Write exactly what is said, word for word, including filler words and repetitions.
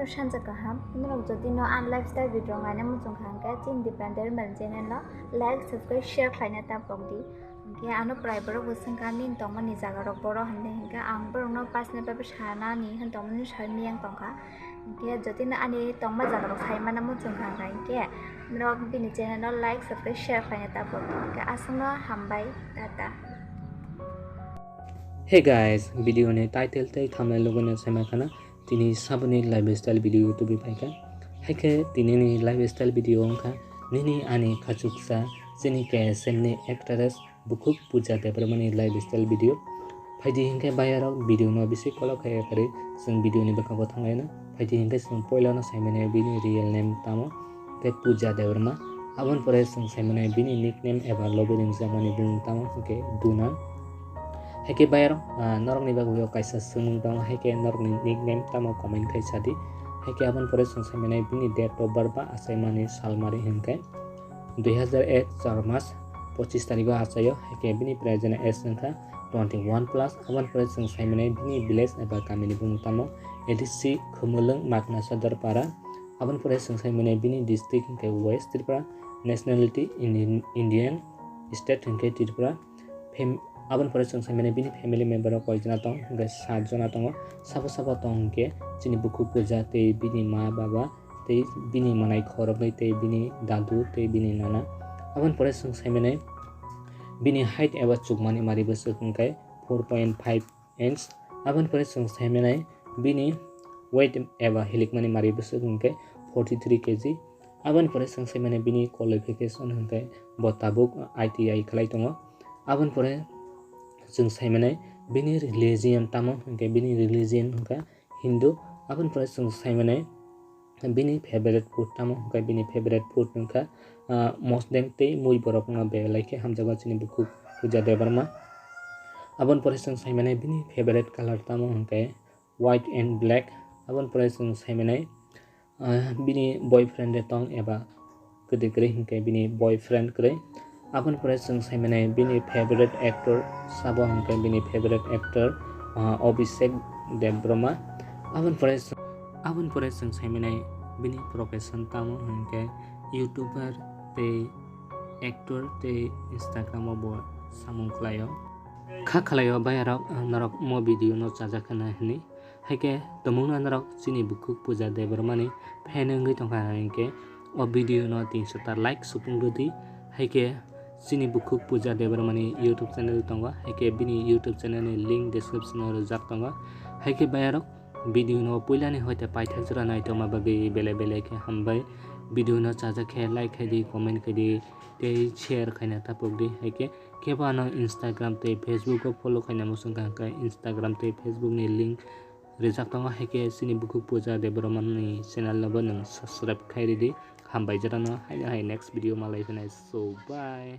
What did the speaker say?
Sanja kaham, norok jodi no ang lifestyle video naina muchung kha hwnkhe chini Dipender Mel channel no like, subscribe, share khlaina ta pok di. Hwnkhe ano prai borok bo swngkha nini tongmani jaga rok boro hinwi, hwnkhe ang borok no personal bai sanani hin tongmani sai miyang tongkha. Hwnkhe jodi no ani tongma jaga rok sai mana muchung kha hwnkhe norok bini channel no like, subscribe, share khlaina ta pok di. Hwnkhe aswkno hambai, tata. Hey guys, video ni title tei thumbnail logo no sai ma khana. Tini saboni lifestyle video tubui paikha. Haikhe tinini lifestyle video wngkha nini ani khachuksa chini K S M ni actress bukhuk Pooja Debbarma ni lifestyle video. Phaidi hinkhe bayarok video no bisi kolok khe ekarwi chwng video ni bwkhango thanglaina. Phaidi hinkhe chwng poilano saimanya bini real name tamo. Tei Pooja Debbarma. Aboni pore chwng sai mano bini nickname eba logi ringjakmani bumung tamo hwnkhe Duna. Haikhe bayarok, ah, norokni bagwi o kaisa swngmung tongo, haikhe norokni nickname tamo comment khai sadi. Haikhe aboni pore chwng sai mano bini date of birth ba achaimani salmari hwnkhe dui hazar ek char mas pochis tarikh o achaio, haikhe bini present age wngkha twenty one plus. Aboni pore chwng sai mano bini village eba kamini bumung tamo A D C Khumulwng Makna Sodor Para. Aboni pore chwng sai mano bini district hwnkhe West Tripura, nationality Indian, Indian, state hwnkhe Tripura. Fam-, aboni pore chwng sai mano bini family member rok koi jona tong, hwnkhe sat jona tongo. Sabo sabo tong hwnkhe chini bukhuk Pooja tei bini ma baba tei bini manai khoroknwi tei bini dadu tei bini nana. Aboni pore chwng sai mano bini height eba chukmani mari bwswk hwnkhe four point five inch. Aboni pore chwng sai mano bini weight eba hilikmani mari bwswk hwnkhe forty three K G. Aboni pore chwng sai mano bini qualification hwnkhe bo tabuk I T I khlai tongo. Aboni pore chwng sai mano bini religion tamo hwnkhe bini religion hwnkhe Hindu. Aboni pore chwng sai mano bini favorite food tamo hwnkhe bini favorite food wngkha, ah, mosdeng tei mui borokno belai khe hamjakgo chini bukhuk Pooja Debbarma. Aboni pore chwng sai mano bini favorite color tamo hwnkhe white and black. Aboni pore chwng sai mano, ah, bini boyfriend de tong eba kwdwi kwrwi hwnkhe bini boyfriend kwrwi. Aboni pore chwng sai mano bini favorite actor sabo hwnkhe bini favorite actor, ah, Abhishek Debbarma. Aboni pore, aboni pore chwng sai mano bini profession tamo hwnkhe YouTuber tei actor tei Instagram o bo samung khlaio. Kha khlaio bayarok, ah, norok mo video no chajak khana hwnwi. Haikhe tumungno norok chini bukhuk Pooja Debbarmani fan wngwi tongkha hinkhe o video no tinsho ta like supung rwdi. Haikhe chini bukhuk Pooja Debbarmani YouTube channel tongo, haikhe bini YouTube channel ni link description o rwjak tongo. Haikhe bayarok video no puilani hoite paithak jora naitokma bagwi belai belai khe hambai. Video no chajak khe like khaidi, comment khaidi tei share khaina tapukdi. Haikhe kebo ano Instagram tei Facebook o follow khaina muchung kha hwnkhe Instagram tei Facebook ni link rijak tongo, haikhe chini bukhuk Pooja Debbarma ni channel no bo nwng subscribe khai ridi. Hambai jorano, haino hai next video malai phinai, so bye.